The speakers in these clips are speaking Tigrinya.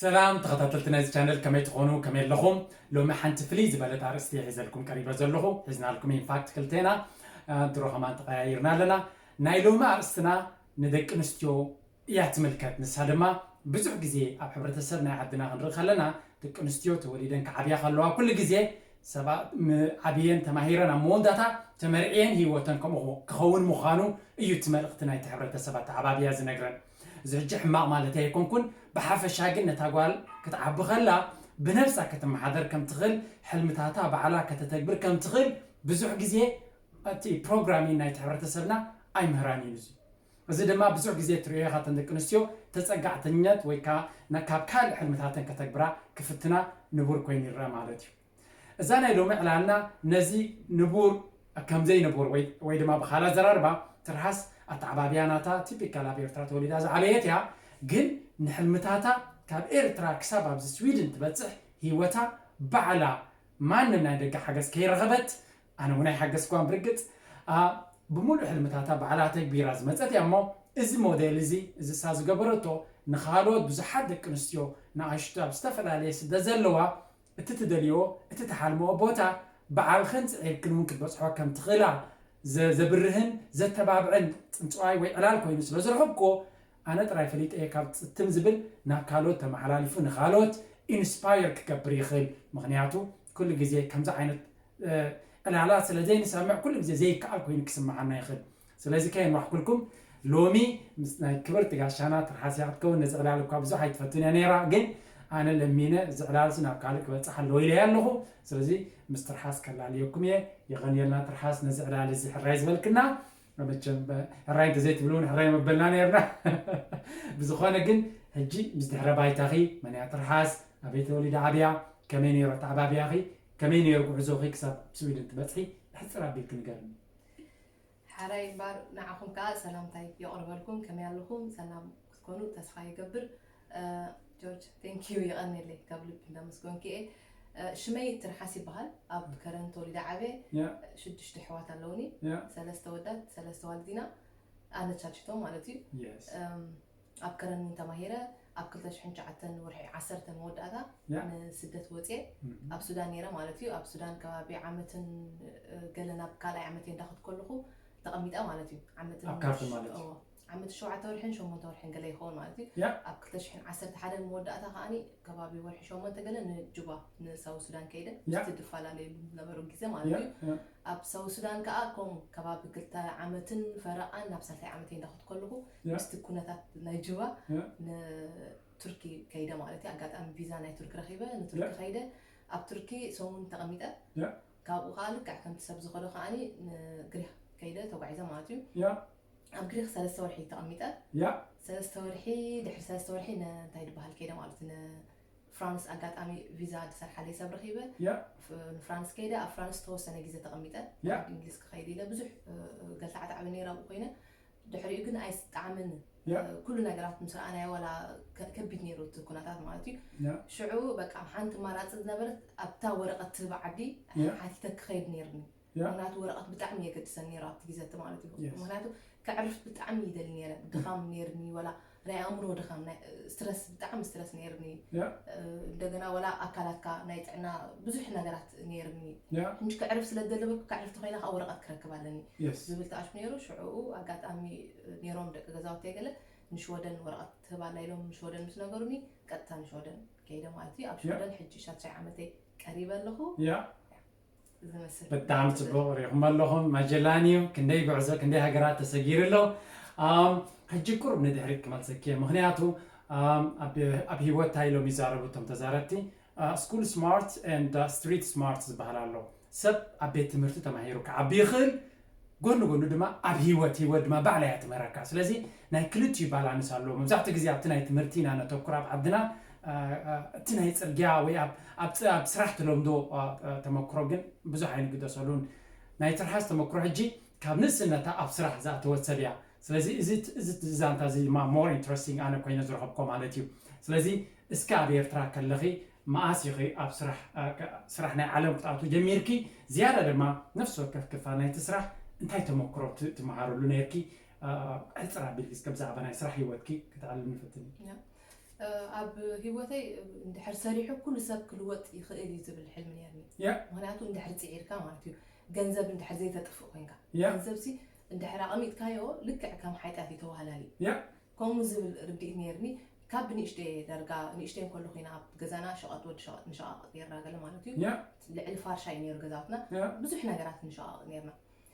ሰላም ተኸታተልቲ ናይዚ ቻነል፣ ከመይ ትኾኑ? ከመይ ኣለኹም? ሎሚ ሓንቲ ፍልይ ዝበለት ኣርእስቲ ሒዘልኩም ቀሪበ ዘለኹ። ሒዝናልኩም ኢንፋክት ክልቴና፣ እ፣ ድሮ ከማን ተቐያይርና ኣለና። ናይ ሎሚ ኣርእስትና ንደቂ ኣንስትዮ እያ ትምልከት። ንሳ ድማ ብዙሕ ግዜ ኣብ ሕብረተሰብ ናይ ዓድና ክንርኢ ከለና፣ ደቂ ኣንስትዮ ተወሊደን ክዓብያ ከለዋ ኩሉ ግዜ ሰባት ም-፣ ዓብየን ተማሂረን ኣብ መወዳእታ ተመርዕየን ህይወተን ከምኡ ክኸውን ምዃኑ እዩ እቲ መልእኽቲ ናይቲ ሕብረተሰብ ኣተዓባብያ ዝነግረን። እዚ ሕጂ ሕማቕ ማለት ኣይኮንኩን፣ ብሓፈሻ ግን ነታ ጓል ክትዓቢ ከላ ብነብሳ ከተመሓደር ከም ትኽእል፣ ሕልምታታ ባዕላ ከተተግብር ከም ትኽእል ብዙሕ ግዜ እቲ ፕሮግራሚን ናይቲ ሕብረተሰብና ኣይምህራን እዩ። እዚ ድማ ብዙሕ ግዜ ትርእዮ ኢኻ፣ እተን ደቂ ኣንስትዮ ተጸጋዕተኛት ወይ ከኣ ና-፣ ካብ ካልእ ሕልምታተን ከተግብራ ክፍትና ንቡር ኮይኑ ይረአ ማለት እዩ። እዛ ናይ ሎሚ ዕላልና ነዚ ንቡር ከም ዘይንቡር ወይ፣ ወይ ድማ ብኻልእ ኣዘራርባ ትርሃስ ኣተዓባብያ ናታ ቲፒካል ኣብ ኤርትራ ተወሊዳ ዝዓበየት እያ፣ ግን ንሕልምታታ ካብ ኤርትራ ክሳብ ኣብዚ ስዊድን ትበጽሕ ህይወታ ባዕላ ማንም ናይ ደገ ሓገዝ ከይረኸበት፣ ኣነ እውን ኣይሓገዝኳን ብርግጽ፣ ኣ፣ ብምሉእ ሕልምታታ ባዕላ ተግቢራ ዝመጸት እያ እሞ፣ እዚ ሞዴል እዚ፣ እዚ እሳ ዝገበረቶ ንኻልኦት ብዙሓት ደቂ ኣንስትዮ ንኣሽቱ ኣብ ዝተፈላለየ ስደት ዘለዋ እቲ ትደልዮ፣ እቲ ትሓልምኦ ቦታ ባዕልኽን ጽዒርክን እውን ክትበጽሖ ከም ትኽእላ ዘ-፣ ዘብርህን ዘተባብዕን ጽንጽዋይ ወይ ዕላል ኮይኑ ስለ ዝረኸብኩዎ፣ ኣነ ጥራይ ፈሊጠ እየ ካብ ጽትም ዝብል ናብ ካልኦት ተመሓላሊፉ ንኻልኦት ኢንስፓየር ክገብር ይኽእል። ምኽንያቱ ኩሉ ግዜ ከምዚ ዓይነት፣ እ፣ ዕላላት ስለ ዘይንሰምዕ ኩሉ ግዜ ዘይከኣል ኮይኑ ክስምዓና ይኽእል። ስለዚ ከየንዋሕኩልኩም ሎሚ ምስ ናይ ክብርቲ ጋሻና ትርሓስ እያ ክትከውን። ነዚ ዕላል እኳ ብዙሕ ኣይትፈቱን እያ ነይራ፣ ግን ኣነ ለሚነ እዚ ዕላልሲ ናብ ካልእ ክበጽሕ ኣለዎ ኢለ እየ ኣለኹ። ስለዚ ምስ ትርሓስ ከላልየኩም እየ። የቐንየልና ትርሓስ ነዚ ዕላል እዚ ሕራይ ዝበልክና። መቸም በ-፣ ሕራይ እንተዘይትብሉ እውን ሕራይ መበልና ነይርና። ብዝኾነ ግን ሕጂ ምስ ድሕረ ባይታኺ፣ መን እያ ትርሓስ፣ ኣበይ ተወሊዳ ዓብያ፣ ከመይ ነይሩ ኣተዓባብያኺ፣ ከመይ ነይሩ ጉዕዞኺ ክሳብ ስዊድን ትበጽሒ ብሕጽር ኣቢልኪ ንገርኒ። ሓራይ እምበር ንዓኹም ከኣ ሰላምታይ የቕርበልኩም። ከመይ ኣለኹም? ሰላም ክትኮኑ ተስፋ ይገብር። እ፣ ጆርጅ፣ ቴንክ ዩ፣ የቐንየለይ፣ ካብ ልቢ እንዳመስገንኩ እየ። እ፣ ሽመይ ትርሓስ ይበሃል። ኣብ ከረን ተወሊደ ዓብየ። ያ። ሽዱሽተ ኣሕዋት ኣለውኒ። ያ። ሰለስተ ወዳት፣ ሰለስተ ዋልዲና። ኣነ ቻልሽቶ ማለት እዩ። የስ። እም፣ ኣብ ከረን እውን ተማሂረ። ኣብ ክልተ ሽሕን ትሽዓተን ወርሒ ዓሰርተ መወዳእታ ያ። ንስደት ወፅየ። እም። ኣብ ሱዳን ነይረ ማለት እዩ። ኣብ ሱዳን ከባቢ ዓመትን፣ እ፣ ገለ ናብ ካልኣይ ዓመተይ እንዳኸድኩ ከለኹ ተቐሚጠ ማለት እዩ። ዓመትን ኣብ ካርቱም ሽ-፣ ማለት እዩ። እዎ፣ ዓመት ሸውዓተ ወርሕን ሸሞንተ ወርሕን ገለ ይኸውን ማለት እዩ። ያ። ኣብ ክልተ ሽሕን ዓሰርተ ሓደን መወዳእታ ከኣኒ ከባቢ ወርሒ ሸሞንተ ገለ ንጁባ፣ ንሳውት ሱዳን ከይደ፣ ያ። ምስቲ ዝፈላለየሉ ዝነበሩ ግዜ ማለት ያ፣ እዩ። ያ። ኣብ ሳውት ሱዳን ከኣ ከምኡ ከባቢ ክልተ ዓመትን ፈረቓን ናብ ሳልሳይ ዓመተይ እንዳኸድኩ ከለኹ፣ ያ። ምስቲ ኩነታት ናይ ጁባ ያ። ንቱርኪ ከይደ ማለት እዩ። ኣጋጣሚ ቪዛ ናይ ቱርኪ ረኺበ፣ ንቱርኪ ያ። ከይደ፣ ኣብ ቱርኪ ሰሙን ተቐሚጠ። ያ። ካብኡ ከኣ ልክዕ ከምቲ ሰብ ዝኸዶ ከኣኒ ንግሪኽ ከይደ ተጓዒዘ ማለት እዩ። ያ። ኣብ ግሪኽ ሰለስተ ወርሒ ተቐሚጠ። ያ። ሰለስተ ወርሒ፣ ድሕሪ ሰለስተ ወርሒ ን-፣ እንታይ ዝበሃል ከይደ ማለት እዩ፣ ንፍራንስ ኣጋጣሚ ቪዛ ዝሰርሓለይ ሰብ ረኺበ። ያ። ፍ-፣ ንፍራንስ ከይደ፣ ኣብ ፍራንስ ዝተወሰነ ግዜ ተቐሚጠ። ያ። ናብ እንግሊዝ ክኸይድ ኢለ ብዙሕ፣ እ፣ ገልታዕታዕበ ነይረ ኣብኡ ኮይነ። ድሕሪኡ ግን ኣይስጣዕምን። ያ። እ፣ ኩሉ ነገራት ምስ ረኣናዮ ዋላ ከ-፣ ከቢድ ነይሩ እቲ ኩነታት ማለት እዩ። ያ። ሽዑ በቃ ሓንቲ ኣማራጺ ዝነበረት ኣብታ ወረቐት ትህብ ዓዲ ያ። ሓቲተ ክኸይድ ነይርኒ። ያ። ምኽንያቱ ወረቐት ብጣዕሚ የገድሰኒ ነይሩ ኣብቲ ግዜ እቲ ማለት እዩ። የስ። ምኽንያቱ ከዕርፍ ብጣዕሚ ይደሊ ነይረ። ድኻም ነይርኒ፣ ዋላ ናይ ኣእምሮ ድኻም፣ ናይ ስትረስ፣ ብጣዕሚ ስትረስ ነይርኒ። ያ። እ፣ እንደገና ዋላ ኣካላትካ ናይ ጥዕና ብዙሕ ነገራት ነይርኒ። ያ። ሕጂ ከዕርፍ ስለ ዝደለበኩ፣ ከዕርፍ ተኾይነ ከዓ ወረቐት ክረክብ ኣለኒ የስ። ዝብል ተኣሽሙ ነይሩ። ሽዑኡ ኣጋጣሚ ነይሮም ደቂ ገዛውተይ ገለ ንሽወደን ወረቐት ትህብ ኣላ ኢሎም ንሽወደን ምስ ነገሩኒ፣ ቀጥታ ንሽወደን ከይደ ማለት እዩ። ኣብ ያ። ሽወደን ሕጂ ሻድሻይ ዓመተይ ቀሪበ ኣለኹ። ያ። ዝመስል። ብጣዕሚ ጽቡቕ፣ ሪኢኹም ኣለኹም። ማጀላን እዩ። ክንደይ ጉዕዞ፣ ክንደይ ሃገራት ተሰጊሩ ኣሎ። ኣም፣ ሕጂ ቁሩብ ንድሕሪት ክመልሰኪ እየ። ምኽንያቱ፣ ኣም፣ ኣብ፣ ኣብ ህይወት እንታይ ኢሎም ይዛረቡ እቶም ተዛረብቲ? አ፣ ስኩል ስማርት ኤንድ፣ አ፣ ስትሪት ስማርት ዝበሃል ኣሎ። ሰብ ኣብ ቤት ትምህርቲ ተማሂሩ ክዓቢ ይኽእል፣ ጎኒ ጎኒ ድማ ኣብ ህይወት፣ ህይወት ድማ ባዕላ እያ ትምህረካ። ስለዚ ናይ ክልቲኡ ባላንስ ኣለዎ። መብዛሕትኡ ግዜ ኣብቲ ናይ ትምህርቲ ኢና ነተኩር ኣብ ዓድና፣ አ፣ አ፣ እቲ ናይ ጽርግያ ወይ ኣብ፣ ኣብ ጽ-፣ ኣብ ስራሕ ትለምዶ፣ አ፣ አ፣ ተመክሮ ግን ብዙሕ ኣይንግደሰሉን። ናይ ትርሓስ ተመክሮ ሕጂ ካብ ንእስነታ ኣብ ስራሕ ዝኣተወት ሰብ እያ። ስለዚ እዚ፣ እዚ ዛንታ እዚ ድማ ሞር ኢንትረስቲንግ ኣነ ኮይነ ዝረኸብኮ ማለት እዩ። ስለዚ እስከ ኣብ ኤርትራ ከለኺ መኣስ ኢኺ ኣብ ስራሕ፣ አ፣ ከ-፣ ስራሕ ናይ ዓለም ክትኣትዊ ጀሚርኪ? ዝያዳ ድማ ነፍሲ ወከፍ ክፋል ናይቲ ስራሕ እንታይ ተመክሮ ት-፣ ትመሃረሉ ነይርኪ? አ፣ ሕጽር ኣቢልኪ እስከ ብዛዕባ ናይ ስራሕ ህይወትኪ ከተዕልልኒ ፈትኒ። ያ። ኣብ ህይወተይ እንድሕር ሰሪሑ ኩሉ ሰብ ክልወጥ ይኽእል እዩ ዝብል ሕልሚ ነርኒ። Yeah. ምክንያቱ እንድሕር ፅዒርካ ማለት እዩ፣ ገንዘብ እንድሕር ዘይተጥፍእ ኮይንካ። Yeah. ገንዘብ ሲ እንድሕር ኣቐሚጥካዮ ልክዕ ከም ሓጢኣት እዩ ተዋህላሊ። Yeah. ከምኡ ዝብል ርድኢት ነርኒ። ካብ ንእሽተይ ዳርጋ ንእሽተይ እንከሎ ኮይና ኣብ ገዛና ሸቐጥ ወዲ ሸቐጥ ንሸቓቕ ነርና ገለ ማለት እዩ። Yeah. ልዕሊ ፋርሻ እዩ ነይሩ ገዛውትና። Yeah. ብዙሕ ነገራት ንሸቓቕ ነርና።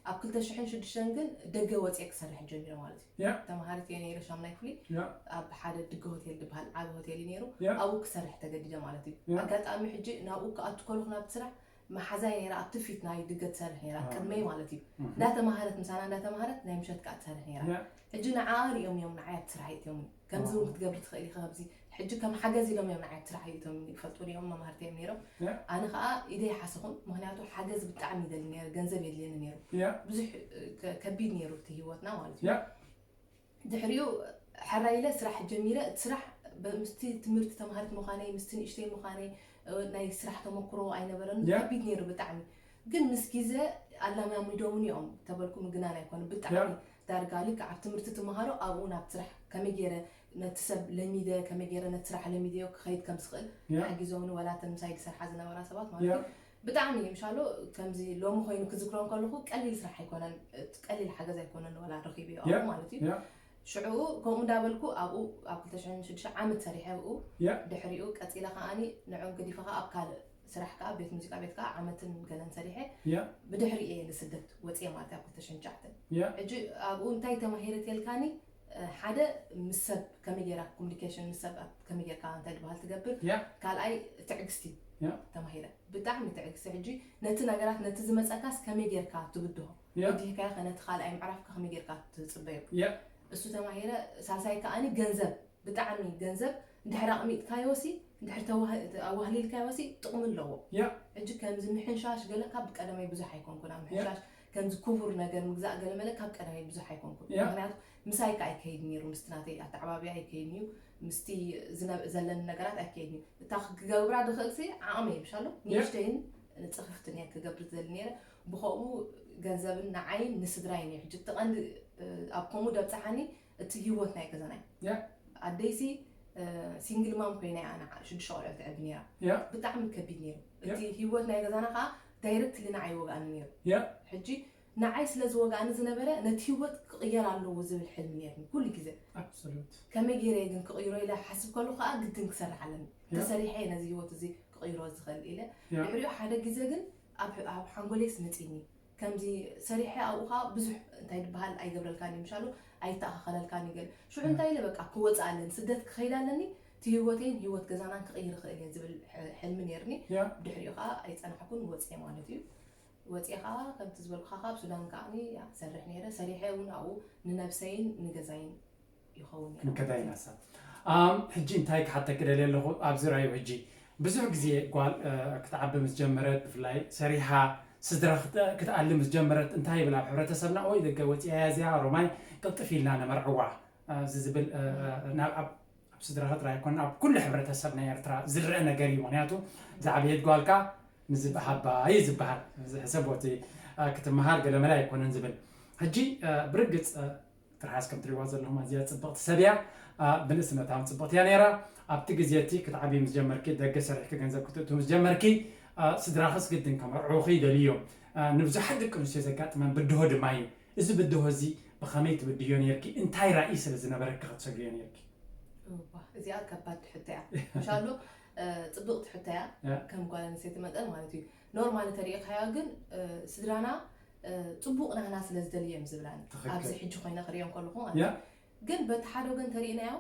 ኣብ ክልተ ሽሕን ሽዱሽተን ግን ደገ ወፅየ ክሰርሕ ጀሚረ ማለት እዩ። Yeah. ተምሃሪት እየ ነይረ ሻምናይ ክፍሊ። Yeah. ኣብ ሓደ ድገ ሆቴል ዝበሃል ዓቢ ሆቴል እዩ ነይሩ። Yeah. ኣብኡ ክሰርሕ ተገዲደ ማለት እዩ። Yeah. ኣጋጣሚ ሕጂ ናብኡ ክኣቱ ከለኹ ናብቲ ስራሕ መሓዛይ ነይራ፣ ኣብቲ ፊት ናይ ድገ ትሰርሕ ነይራ Ah. ቅድመይ ማለት እዩ። Mhm. እንዳተምሃረት ምሳና እንዳተምሃረት ናይ ምሸት ከዓ ትሰርሕ ነይራ። Yeah. ሕጂ ንዓ ሪኦም እዮም ንዓይ ኣብቲ ስራሕ ይእትዮም። ከምዚ እውን ክትገብሪ ትኽእሊ ኢኻ፣ ከምዚ ሕጂ ከም ሓገዝ ኢሎም እዮም ንዓይ ኣብቲ ስራሕ ይእትዮም፣ ይፈልጡ እዮም፣ መማህርቲ እዮም ነይሮም። Yeah. ኣነ ከዓ ኢደይ ሓሰኹን፣ ምክንያቱ ሓገዝ ብጣዕሚ ይደሊ ነይረ፣ ገንዘብ የድልየኒ ነይሩ። Yeah. ብዙሕ ከ- ከቢድ ነይሩ እቲ ህይወትና ማለት እዩ። Yeah. ድሕሪኡ ሕራይ ኢለ ስራሕ ጀሚረ። እቲ ስራሕ ብ- ምስቲ ትምህርቲ ተምሃሪት ምዃነይ ምስቲ ንእሽተይ ምዃነይ እ፣ ናይ ስራሕ ተመክሮ ኣይነበረን። Yeah. ከቢድ ነይሩ ብጣዕሚ። ግን ምስ ግዜ ኣላማሚዶምኒ እዮም ተበልኩ ምግናን ኣይኮነ፣ ብጣዕሚ Yeah. ዳርጋ ልክዕ ኣብ ትምህርቲ ትምሃሮ ኣብኡ ናብ ስራሕ ከመይ ገይረ ነቲ ሰብ ለሚደ፣ ከመይ ገይረ ነቲ ስራሕ ለሚደዮ ክኸይድ ከም ዝኽእል Yeah. ሓጊዞምኒ። ወላ እተን ምሳይ ዝሰርሓ ዝነበራ ሰባት ማለት Yeah. እዩ። ብጣዕሚ ምሻሎ ከምዚ ሎሚ ኮይኑ ክዝክሮ ከለኹ ቀሊል ስራሕ ኣይኮነን፣ እቲ ቀሊል ሓገዝ ኣይኮነን ወላ ረኺበዮ ኣብኡ Yeah. ማለት እዩ። Yeah. ሽዑ ከምኡ እንዳበልኩ ኣብኡ ኣብ ክልተ ሽሕን ሽዱሽተ ዓመት ሰሪሐ ኣብኡ። Yeah. ድሕሪኡ ቀፂለ ከዓኒ ንዕኦም ገዲፈ ከዓ ኣብ ካልእ ስራሕ ከዓ ቤት ሙዚቃ ቤት ከዓ ዓመትን ገለን ሰሪሐ። Yeah. ብድሕሪ እየ ንስደት ወፅየ ማለት ኣብ ክልተ ሽሕን ትሽዓተን። Yeah. ሕጂ ኣብኡ እንታይ ተማሂረ ተልካኒ? እ፣ ሓደ ምስ ሰብ ከመይ ጌራ ኮሚኒኬሽን ምስ ሰብ ኣብ- ከመይ ጌርካ እንታይ ዝበሃል ትገብር። Yeah. ካልኣይ ትዕግስቲ Yeah. ተማሂረ። ብጣዕሚ ትዕግስቲ። ሕጂ ነቲ ነገራት ነቲ ዝመፀካስ ከመይ ጌርካ ትብድሆ Yeah. ወዲህካዮ ከ ነቲ ካልኣይ ምዕራፍካ ከመይ ጌርካ ትፅበዮ። Yeah. እሱ ተማሂረ። ሳልሳይ ከዓኒ ገንዘብ፣ ብጣዕሚ ገንዘብ እንድሕር ኣቕሚጥካዮ ሲ እንድሕር ተዋህ- ኣዋህሊልካዮ ሲ ጥቕሚ ኣለዎ። Yeah. ሕጂ ከምዚ ምሕንሻሽ ገለ ካብ ቀደመይ ብዙሕ ኣይኮንኩን ኣብ ምሕንሻሽ፣ ከምዚ ክቡር ነገር ምግዛእ ገለ መለ ካብ ቀደመይ ብዙሕ ኣይኮንኩን። Yeah. ምክንያቱ ምሳይ ከ ኣይከይድ ነይሩ፣ ምስቲ ናተይ ኣተዓባብያ ኣይከይድን እዩ፣ ምስቲ ዝነ- ዘለኒ ነገራት ኣይከይድን እዩ። እታ ክገብራ ድኽእል ሲ ዓቕመይ ብሻሎ Yeah. ንእሽተይን ንፅፍፍትን እየ ክገብር ዝደሊ ነይረ። ብኸምኡ ገንዘብን ንዓይን ንስድራይን እዩ። ሕጂ እቲ ቀንዲ እ፣ ኣብ ከምኡ ደብፅሓኒ እቲ ህይወት ናይ ገዛና እዩ። Yeah. ኣደይሲ ሲንግል ማም ኮይና እያ ንዓ ሽዱሽተ ቆልዑ ትዕቢ ነይራ። Yeah. ብጣዕሚ ከቢድ ነይሩ። እቲ ህይወት ናይ ገዛና ከዓ ዳይረክትሊ ንዓይ ወጋእኒ ነይሩ። Yeah. ሕጂ ንዓይ ስለ ዝወጋእኒ ዝነበረ ነቲ ህይወት ክቕየር ኣለዎ ዝብል ሕልሚ ነይርኒ ኩሉ ግዜ። Absolute. ከመይ ገይረ እየ ግን ክቕይሮ ኢለ ሓስብ ከለኹ ከዓ ግድን ክሰርሕ ኣለኒ። Yeah. ተሰሪሐ እየ ነዚ ህይወት እዚ ክቕይሮ ዝኽእል ኢለ። Yeah. ድሕሪኡ ሓደ ግዜ ግን ኣብ ኣብ ሓንጎለይስ መፂኒ ከምዚ ሰሪሐ ኣብኡ ከዓ ብዙሕ እንታይ ዝበሃል ኣይገብረልካን እዩ ምሻሉ ኣይተኣኻኸለልካን እዩ ገለ። ሽዑ እንታይ ኢለ በቃ ክወፅእ ኣለኒ፣ ስደት ክኸይድ ኣለኒ፣ እቲ ህይወተይን ህይወት ገዛናን ክቕይር ይኽእል እየ ዝብል ሕ- ሕልሚ ነይርኒ። Yeah. ድሕሪኡ ከዓ ኣይፀናሕኩን፣ ወፅየ ማለት እዩ። ወፅየ ከዓ ከምቲ ዝበልኩኻ ካብ ሱዳን ከዓ ሰርሕ ነይረ። ሰሪሐ እውን ኣብኡ ንነብሰይን ንገዛይን ይኸውን ነይረ። ክንከዳ ኢና ሰብ ኣም ሕጂ እንታይ ክሓተክ ደልየ ኣለኹ ኣብዚ ራዩ። ሕጂ ብዙሕ ግዜ ጓል እ፣ ክትዓቢ ምስ ጀመረት ብፍላይ ሰሪሓ ስድራ ክት- ክትኣሊ ምስ ጀመረት እንታይ ይብል ኣብ ሕብረተሰብና? ኦይ ደገ ወፂኣ እያ እዚኣ ሮማይ ቅልጥፍ ኢልና ነመርዕዋ። እ፣ እዚ ዝብል እ፣ እ፣ ናብ ኣብ ኣብ ስድራ ጥራይ ኣይኮነን ኣብ ኩሉ ሕብረተሰብ ናይ ኤርትራ ዝረአ ነገር እዩ። ምክንያቱ ዝዓበየት ጓልካ ንዝበሃባ እዩ ዝበሃል። እዚ ሕሰብ እቲ እ፣ ክትመሃር ገለመለ ኣይኮነን ዝብል። ሕጂ እ፣ ብርግፅ እ፣ ትርሓስ ከም ትሪእዋ ዘለኹም ኣዝያ ጽብቕቲ ሰብ እያ። ኣ፣ ብንእስነታ እውን ጽብቕቲ እያ ነይራ። ኣብቲ ግዜ እቲ ክትዓብዪ ምስ ጀመርኪ፣ ደገ ሰሪሕኪ ገንዘብ ክትእቱ ምስ ጀመርኪ፣ ኣ፣ ስድራኽስ ግድን ከመርዕዉኺ ይደልዩ እዮም። ኣ፣ ንብዙሓት ደቂ ኣንስትዮ ዘጋጥመን ብድሆ ድማ እዩ። እዚ ብድሆ እዚ ብኸመይ ትብድዮ ነይርኪ? እንታይ ራእይ ስለ ዝነበረኪ ክትሰግርዮ ነይርኪ? እዋ፣ እዚኣ ከባድ ሕቶ እያ። ምሻሎ እ፣ ጽብቕቲ ሕቶ እያ። ያ። ከም ጓል ኣንስተይቲ መጠን ማለት እዩ። ኖርማል ተሪኢኻዮ ግን እ፣ ስድራና እ፣ ጽቡቕ ናህና ስለ ዝደልዮም ዝብላኒ ትኽክል። ኣብዚ ሕጂ ኮይነ ክሪኦም ከለኹ ማለት ያ። እዩ። ግን በቲ ሓደ ወገን ተሪእናዮ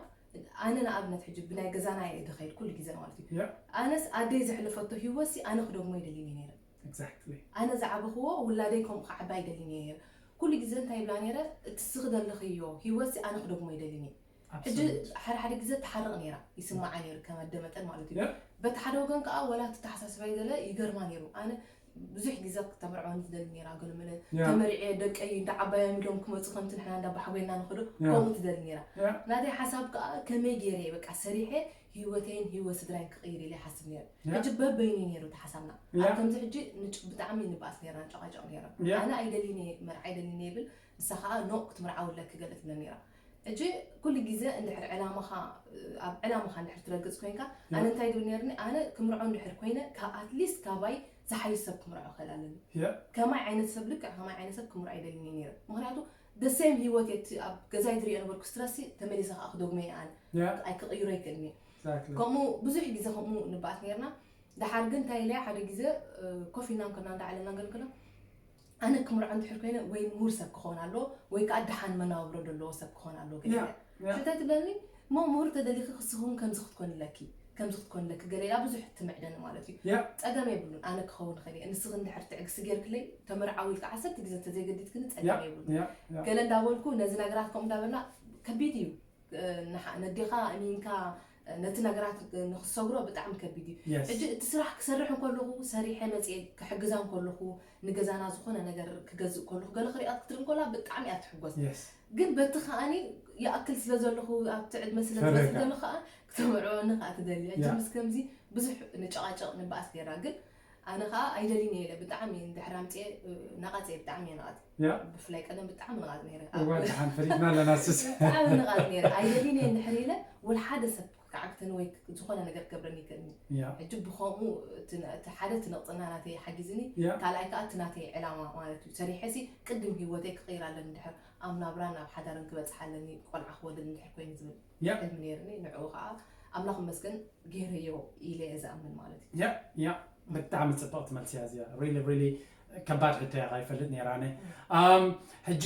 ኣነ ንኣብነት ሕጂ ብናይ ገዛና እየ ዝኸይድ ኩሉ ግዜ ማለት እዩ። ያ። ኣነስ ኣደይ ዘሕለፈቶ ህይወት ሲ ኣነ ክደግሞ ይደሊ ነይረ። Exactly. ኣነ ዝዓበኽዎ ውላደይ ከምኡ ክዓባ ይደሊ ነይረ። ኩሉ ግዜ እንታይ ይብላ ነይረ? እቲ ስኺ ዘለኽዮ ህይወት ሲ ኣነ ክደግሞ ይደሊ ነይረ። ሕጂ ሓደ ሓደ ግዜ ትሓርቕ ነይራ ይስምዓ ነይሩ ከም ኣደ መጠን ማለት እዩ። ያ። በቲ ሓደ ወገን ከዓ ወላ እቲ ተሓሳስባይ ገለ ይገርማ ነይሩ። ኣነ ብዙሕ ግዜ ክተመርዖኒ ትደሊ ነይራ ገለመለ ያ። ተመሪዐ ደቀይ እንዳ ዓባዮም ኢሎም ክመፁ ከምቲ ንሕና እንዳ ባሕጎይና ንኸዶ ያ። ከምኡ ትደሊ ነይራ። ያ። ናተይ ሓሳብ ከዓ ከመይ ገይረ በቃ ሰሪሐ ህይወተይን ህይወት ስድራይን ክቕይር ኢለ ይሓስብ ነይረ። ያ። ሕጂ በበይኑ ነይሩ እቲ ሓሳብና። ያ። ኣብ ከምዚ ሕጂ ንጭ- ብጣዕሚ ንባኣስ ነይርና ንጨቃጨቅ ነይርና። ያ። ኣነ ኣይደልን እየ መርዓ ኣይደልን እየ ይብል፣ ንሳ ከዓ ኖ ክትምርዓው ኣለኪ ገለ ትብለ ነይራ። ሕጂ ኩሉ ግዜ እንድሕር ዕላማኻ ኣብ ዕላማኻ እንድሕር ትረግጽ ኮይንካ ኣነ እንታይ ድብል ነርኒ ኣነ ክምርዖ እንድሕር ኮይነ ካብ ኣትሊስት ካባይ ዝሓይሽ ሰብ ክምርዖ ክእል ኣለኒ። ከማይ ዓይነት ሰብ ልክዕ ከማይ ዓይነት ሰብ ክምርዖ ኣይደልን እየ ነይረ። ምክንያቱ ደሴም ህይወት እቲ ኣብ ገዛይ ዝሪኦ ነበርኩ ስትረሲ ተመሊሰ ከዓ ክደግሞ እየ ኣነ ኣይክቕይሮ ኣይክእልን እየ። ከምኡ ብዙሕ ግዜ ከምኡ ንበኣስ ነርና። ደሓር ግን እንታይ ኢለ ሓደ ግዜ ኮፍ ኢልና እንከና እንዳዕለና ገለ ከሎ ኣነ ክምርዖ እንድሕር ኮይነ ወይ ምሁር ሰብ ክኸውን ኣሎ ወይ ከዓ ደሓን መናብሮ ዘለዎ ሰብ ክኸውን ኣሎ ገለ እንታይ ትብለኒ እሞ ምሁር ተደሊኺ ክስኹም ከምዚ ክትኮን ኣለኪ ከምዚ ክትኮን ኣለኪ ገለ ኢላ ብዙሕ ትምዕደኒ ማለት እዩ። ጸገም የብሉን ኣነ ክኸውን ኽእል እየ ንስኺ እንድሕር ትዕግስቲ ጌርክለይ ተመርዓዊ ኢልካ ዓሰርተ ግዜ እንተዘይገዲድክኒ ጸገም የብሉን። ገለ እንዳበልኩ ነዚ ነገራት ከምኡ እንዳበልና ከቢድ እዩ። ነዴኻ እሚንካ ነቲ ነገራት ንክሰግሮ ብጣዕሚ ከቢድ እዩ። ሕጂ እቲ ስራሕ ክሰርሕ እንከለኹ ሰሪሐ መፅኤ ክሕግዛ እንከለኹ ንገዛና ዝኾነ ነገር ክገዝእ ከለኹ ገለ ክሪኣት ክትርኢ እንከላ ብጣዕሚ እያ ትሕጎስ። ግን በቲ ከዓኒ ይኣክል ስለ ዘለኹ ኣብቲ ዕድመ ስለ ዝበፅእ ዘሎ ከዓ ክተምዕወኒ ከዓ ትደሊ። ሕጂ ምስ ከምዚ ብዙሕ ንጨቃጨቅ ንበኣስ ነራ ግን ኣነ ከዓ ኣይደልን እየ ኢለ ብጣዕሚ እንድሕር ኣምፅኤ ናቃፅ እየ ብጣዕሚ እየ ናቃፅ። ብፍላይ ቀደም ብጣዕሚ ንቃፅ ነይረ። እዋ ደሓን ፈሊጥና ኣለና ስስ። ብጣዕሚ ንቃፅ ነይረ ኣይደልን እየ እንድሕር ኢለ ወላ ሓደ ሰብ ክዓግተኒ ወይ ዝኾነ ነገር ክገብረኒ ይክእልኒ። ሕጂ ብከምኡ እቲ ሓደ እቲ ንቅፅና ናተይ ሓጊዝኒ ካልኣይ ከዓ እቲ ናተይ ዕላማ ማለት እዩ ሰሪሐ ሲ ቅድም ሂወተይ ክቅይር ኣለኒ እንድሕር ኣብ ናብራን ኣብ ሓዳርን ክበፅሕ ኣለኒ ቆልዓ ክወልድ እንድሕር ኮይኑ ዝብል ሕልሚ ነይርኒ ንዕኡ ከዓ ኣምላኽ ይመስገን ገይረዮ ኢለ እየ ዝኣምን ማለት እዩ። ያ ያ ብጣዕሚ ፅብቕቲ መልሲ እያ እዚኣ። ሪሊ ሪሊ ከባድ ሕቶ እያ ይፈልጥ ነይረ ኣነ። ኣም ሕጂ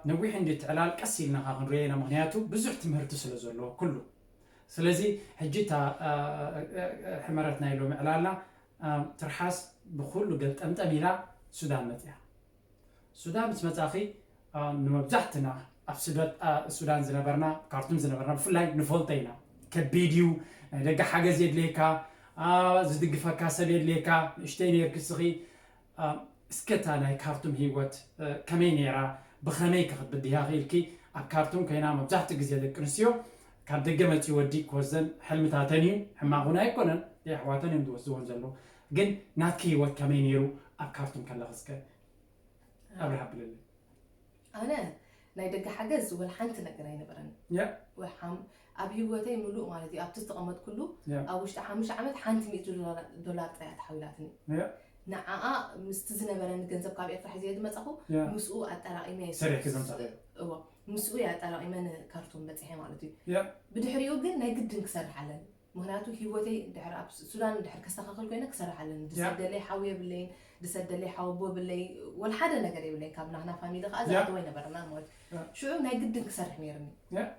ነዊሕ እንዲ ትዕላል ቀስ ኢልና ካ ክንሪኦ ኢና ምክንያቱ ብዙሕ ትምህርቲ ስለ ዘሎ ኩሉ። ስለዚ ሕጂ እታ ሕመረት ናይ ሎሚ ዕላልና ትርሓስ ብኩሉ ገልጠምጠም ኢላ ሱዳን መፅያ። ሱዳን ምስ መጻኺ ንመብዛሕትና ኣብ ሱዳን ዝነበርና ካርቱም ዝነበርና ብፍላይ ንፈልጦ ኢና። ከቢድ እዩ። ናይ ደገ ሓገዝ የድልየካ፣ ዝድግፈካ ሰብ የድልየካ። ንእሽተይ ነርኪ እስኺ እስከ እታ ናይ ካርቱም ህይወት ከመይ ነይራ? ብኸመይ ከ ክትብድህያ ክኢልኪ? ኣብ ካርቱም ኮይና መብዛሕትኡ ግዜ ደቂ ኣንስትዮ ካብ ደገ መፂኡ ወዲ ክወስደን ሕልምታተን እዩ። ሕማቕ እውን ኣይኮነን፣ ኣሕዋተን እዮም ዝወስድወን ዘለዉ። ግን ናትኪ ህይወት ከመይ ነይሩ ኣብ ካርቱም ከለኺ እስከ ኣብርህ ኣብለለይ። ኣነ ናይ ደገ ሓገዝ ወላ ሓንቲ ነገር ኣይነበረን። ወላ ሓም ኣብ ህይወተይ ሙሉእ ማለት እዩ ኣብቲ ዝተቐመጥኩሉ ኣብ ውሽጢ ሓሙሽተ ዓመት ሓንቲ ሚእቲ ዶላር ጥራይ እያ ተሓዊላትኒ። ንዓኣ ምስቲ ዝነበረኒ ገንዘብ ካብ ኤርትራ ሒዘዮ ዝመጻኹ ምስኡ ኣጠራቒመ እየ ሰሪሕኪ ዘምጻእክዮ? እዎ ምስኡ እየ ኣጠራቒመ ንካርቱም በጺሐ ማለት እዩ። ብድሕሪኡ ግን ናይ ግድን ክሰርሕ ኣለኒ። ምክንያቱ ሂወተይ ድሕር ኣብ ሱዳን ድሕር ከስተካክል ኮይነ ክሰርሕ ኣለኒ ድሰደለይ ሓው የብለይን ድሰደለይ ሓወቦ የብለይ ወላ ሓደ ነገር የብለይን ካብ ናህና ፋሚሊ ከዓ ዝኣተወ ኣይነበረና ማለት ሽዑ ናይ ግድን ክሰርሕ ነይርኒ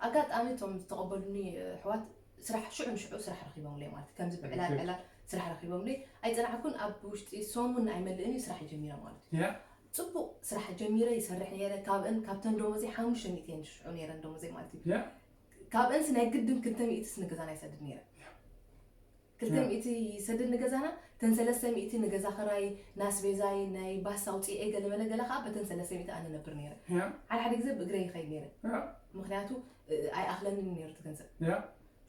ኣጋጣሚ እቶም ዝተቀበሉኒ ኣሕዋት ስራሕ ሽዑ ንሽዑ ስራሕ ረኪቦምለይ ማለት ከምዚ ብዕላል ዕላል ስራሕ ረኪቦምለይ ኣይፀናዕኩን ኣብ ውሽጢ ሰሙን ኣይመልእን እዩ ስራሕ ጀሚረ ማለት እዩ ፅቡቅ ስራሕ ጀሚረ ይሰርሕ ነይረ ካብእን ካብተን ደሞዘይ ሓሙሽተ ሚእቲ እየን ሽዑ ነይረን ደሞዘይ ማለት እዩ ካብአንስ ናይ ግድን ክልተ ሚእትስ ንገዛና ይሰድድ ነይረ። ክልተ ሚእቲ ይሰድድ ንገዛና፣ ተን ሰለስተ ሚእቲ ንገዛ ክራይ፣ ናስቤዛይ፣ ናይ ባስ ኣውፂኤ ገለመለ ገለ ከዓ በተን ሰለስተ ሚእቲ ኣነ ነብር ነይረ። ሓደ ሓደ ግዜ ብእግረ ይኸይድ ነይረ። ምክንያቱ ኣይኣኽለንን ነይሩ እቲ ገንዘብ።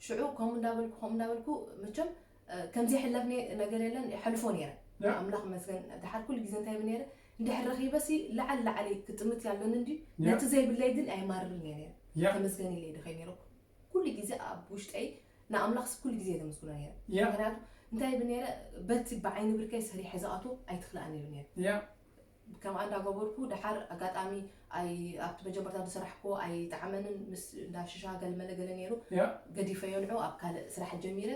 ሽዑ ከምኡ እንዳበልኩ ከምኡ እንዳበልኩ መቸም ከምዘይሕለፍ ነገር የለን የሕልፎ ነይረ ኣምላኽ መስገን ድሓር ኩሉ ግዜ እንታይ ብል ነይረ እንድሕር ረኺበሲ ላዓል ላዓሊ ክጥምት ያለኒ እንዲ ነቲ ዘይብለይ ግን ኣይማርርን እየ ነይረ ተመስገን ኢለ ይድኸይ ነይረ ኩሉ ግዜ ኣብ ውሽጠይ ንኣምላኽ ኩሉ ግዜ የመስግኖ ነይረ ምክንያቱ እንታይ ብል ነይረ በቲ ብዓይኒ ብርከይ ሰሪሐ ዝኣቶ ኣይትኽልኣን ይብል ነይረ ከምኣ እንዳገበርኩ ደሓር ኣጋጣሚ ኣብቲ መጀመርታ ዝሰራሕክዎ ኣይጠዓመንን ምስ እንዳ ሽሻ ገልመለ ገለ ነይሩ ገዲፈዮ ንዑ ኣብ ካልእ ስራሕ ጀሚረ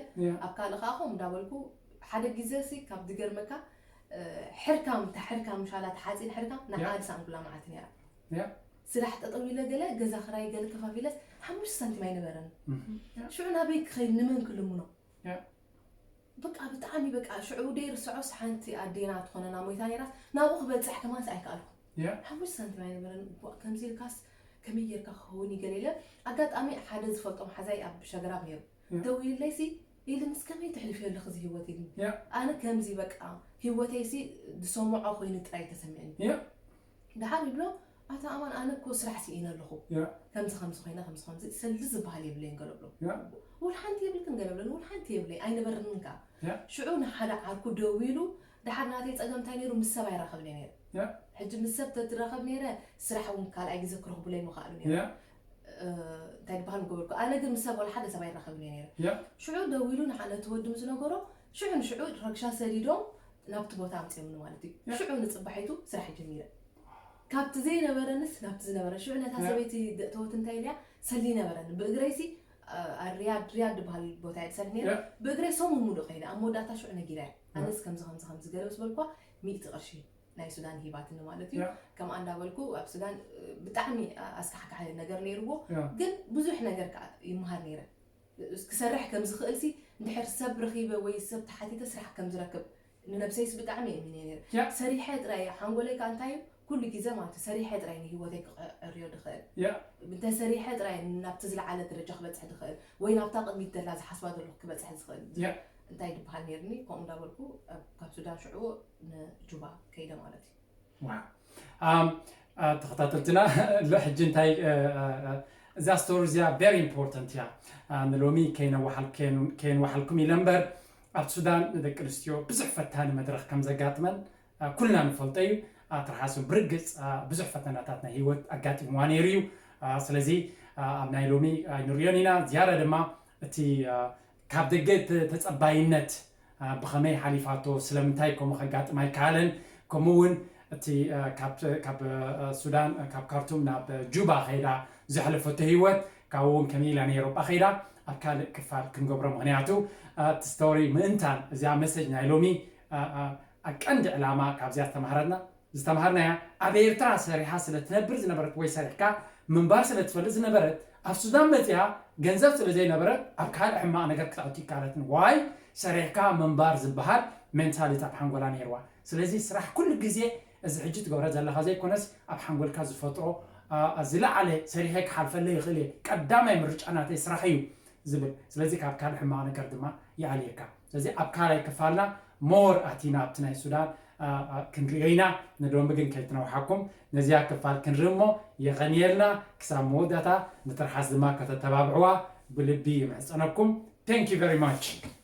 ኣብ ካልእ ከዓ ከምኡ እንዳበልኩ ሓደ ግዜ ሲ ካብ ዝገርመካ ሕርካም እታ ሕርካም ምሻላ ተሓፂን ሕርካም ንዓ ድሳንኩላ መዓልቲ ነይራ ስራሕ ጠጠው ኢለ ገለ ገዛ ክራይ ገለ ከፋፊለስ ሓሙሽተ ሳንቲም ኣይነበረን ሽዑ ናበይ ክኸይድ ንመን ክልምኖ በቃ ብጣዕሚ በቃ ሽዑ ደይ ርስዖስ ሓንቲ ኣዴና ትኾነና ሞይታ ነይራስ ናብኡ ክበፅሕ ከማንስ ኣይከኣልኩ ሓሙሽተ ሳንቲም ኣይነበረን እኳ ከምዚ ኢልካስ ከመይ ጌርካ ክኸውን ይገለ ኢለ ኣጋጣሚ ሓደ ዝፈልጦም ሓዛይ ኣብ ሸገራብ ነይሩ ደው ኢለይሲ ኢልንስ ከመይ ትሕልፍዮ ኣለኺ እዚ ህይወት ኢልኒ ኣነ ከምዚ በቃ ህይወተይሲ ዝሰምዖ ኮይኑ ጥራይ ተሰሚዕኒ ድሓር ይብሎ ኣታ ኣማን ኣነ እኮ ስራሕ ስኢነ ኣለኹ ከምዚ ከምዚ ኮይነ ከምዚ ከምዚ ሰልዲ ዝበሃል የብለይን ገለ ብሎ ወላ ሓንቲ የብልክን ገለ ብለኒ ወላ ሓንቲ የብለይ ኣይነበረንን ከዓ ሽዑ ንሓደ ዓርኩ ደው ኢሉ ድሓር ናተይ ፀገም እንታይ ነይሩ ምስ ሰብ ኣይራኸብን እየ ነይረ ሕጂ ምስ ሰብ ተትራኸብ ነይረ ስራሕ እውን ካልኣይ ግዜ ክረኽቡለይ ምኽኣሉ ነይሩ እንታይ ዝበሃል ምገበርኩ ኣነ ግን ምስ ሰብ ወላ ሓደ ሰብ ኣይራኸብን እየ ነይረ። ሽዑ ደዊሉ ንሓ ነቲ ወዲ ምስ ነገሮ ሽዑ ንሽዑ ረግሻ ሰዲዶም ናብቲ ቦታ ኣምፅኦምኒ ማለት እዩ። ሽዑ ንፅባሒቱ ስራሕ ጀሚረ። ካብቲ ዘይነበረንስ ናብቲ ዝነበረ ሽዑ ነታ ሰበይቲ ደእተወት እንታይ ኢልያ ሰሊ ነበረኒ ብእግረይሲ ሪያድ ሪያድ ዝበሃል ቦታ እየ ዝሰርሕ ነይረ። ብእግረይ ሰሙን ሙሉእ ከይደ ኣብ መወዳእታ ሽዑ ነጊራ እየ ኣነስ ከምዚ ከምዚ ከምዚ ገለ ምስ በልኳ ሚእቲ ቅርሺ ናይ ሱዳን ሂባትኒ ማለት እዩ። ከምኣ እንዳበልኩ ኣብ ሱዳን ብጣዕሚ ኣስካሕካሒ ነገር ነይርዎ፣ ግን ብዙሕ ነገር ከዓ ይመሃር ነይረ። ክሰርሕ ከም ዝኽእል ሲ እንድሕር ሰብ ረኺበ ወይ ሰብ ተሓቲተ ስራሕ ከም ዝረክብ ንነብሰይስ ብጣዕሚ እየ እምነ ነይረ። ሰሪሐ ጥራይ ሓንጎለይ ከዓ እንታይ እዩ ኩሉ ግዜ ማለት እዩ ሰሪሐ ጥራይ ንህይወተይ ክዕርዮ ድኽእል እንተ ሰሪሐ ጥራይ ናብቲ ዝለዓለ ደረጃ ክበፅሕ ድኽእል ወይ ናብታ ቅድሚት ደላ ዝሓስባ ዘለኹ ክበፅሕ ዝኽእል እንታይ ዝበሃል ነይርኒ ከምኡ እንዳበልኩ ካብ ሱዳን ሽዑ ንጁባ ከይደ ማለት እዩ። ተኸታተልትና ሕጂ እንታይ እዛ ስቶሪ እዚኣ very important እያ። ንሎሚ ከይነወሓልኩም ኢለ እምበር ኣብቲ ሱዳን ንደቂ ኣንስትዮ ብዙሕ ፈታኒ መድረኽ ከም ዘጋጥመን ኩልና ንፈልጦ እዩ። ትርሓሱ ብርግፅ ብዙሕ ፈተናታት ናይ ህይወት ኣጋጢምዋ ነይሩ እዩ። ስለዚ ኣብ ናይ ሎሚ ኣይንሪዮን ኢና። ዝያዳ ድማ እቲ ካብ ደገ ተፀባይነት ብኸመይ ሓሊፋቶ ስለምንታይ ከምኡ ከጋጥም ኣይከኣለን ከምኡ እውን እቲ ካብ ሱዳን ካብ ካርቱም ናብ ጁባ ከይዳ ዘሕለፈቶ ህይወት ካብኡ እውን ከመይ ኢላ ንኤሮጳ ከይዳ ኣብ ካልእ ክፋል ክንገብሮ ምክንያቱ እቲ ስቶሪ ምእንታን እዚኣ መሰጅ ናይ ሎሚ ኣብ ቀንዲ ዕላማ ካብዚኣ ዝተማሃረትና ዝተማሃርናያ ኣብ ኤርትራ ሰሪሓ ስለ ትነብር ዝነበረት ወይ ሰሪሕካ ምንባር ስለ ትፈልጥ ዝነበረት ኣብ ሱዳን መፅያ ገንዘብ ስለ ዘይነበረት ኣብ ካልእ ሕማቕ ነገር ክትኣቱ ይካለትን ዋይ ሰሪሕካ ምንባር ዝበሃል ሜንታሊቲ ኣብ ሓንጎላ ነይርዋ ስለዚ ስራሕ ኩሉ ግዜ እዚ ሕጂ ትገብረ ዘለኻ ዘይኮነስ ኣብ ሓንጎልካ ዝፈጥሮ ዝለዓለ ሰሪሐ ክሓልፈለ ይኽእል እየ ቀዳማይ ምርጫ ናተይ ስራሕ እዩ ዝብል ስለዚ ካብ ካልእ ሕማቕ ነገር ድማ ይኣልየካ ስለዚ ኣብ ካልኣይ ክፋልና ሞር ኣቲና ኣብቲ ናይ ሱዳን ክንሪኦ ኢና ንሎሚ ግን ከይትነውሓኩም ነዚኣ ክፋል ክንርኢ እሞ የቐንየልና ክሳብ መወዳእታ ንትርሓስ ድማ ከተተባብዕዋ ብልቢ ይምሕፀነኩም thank you very much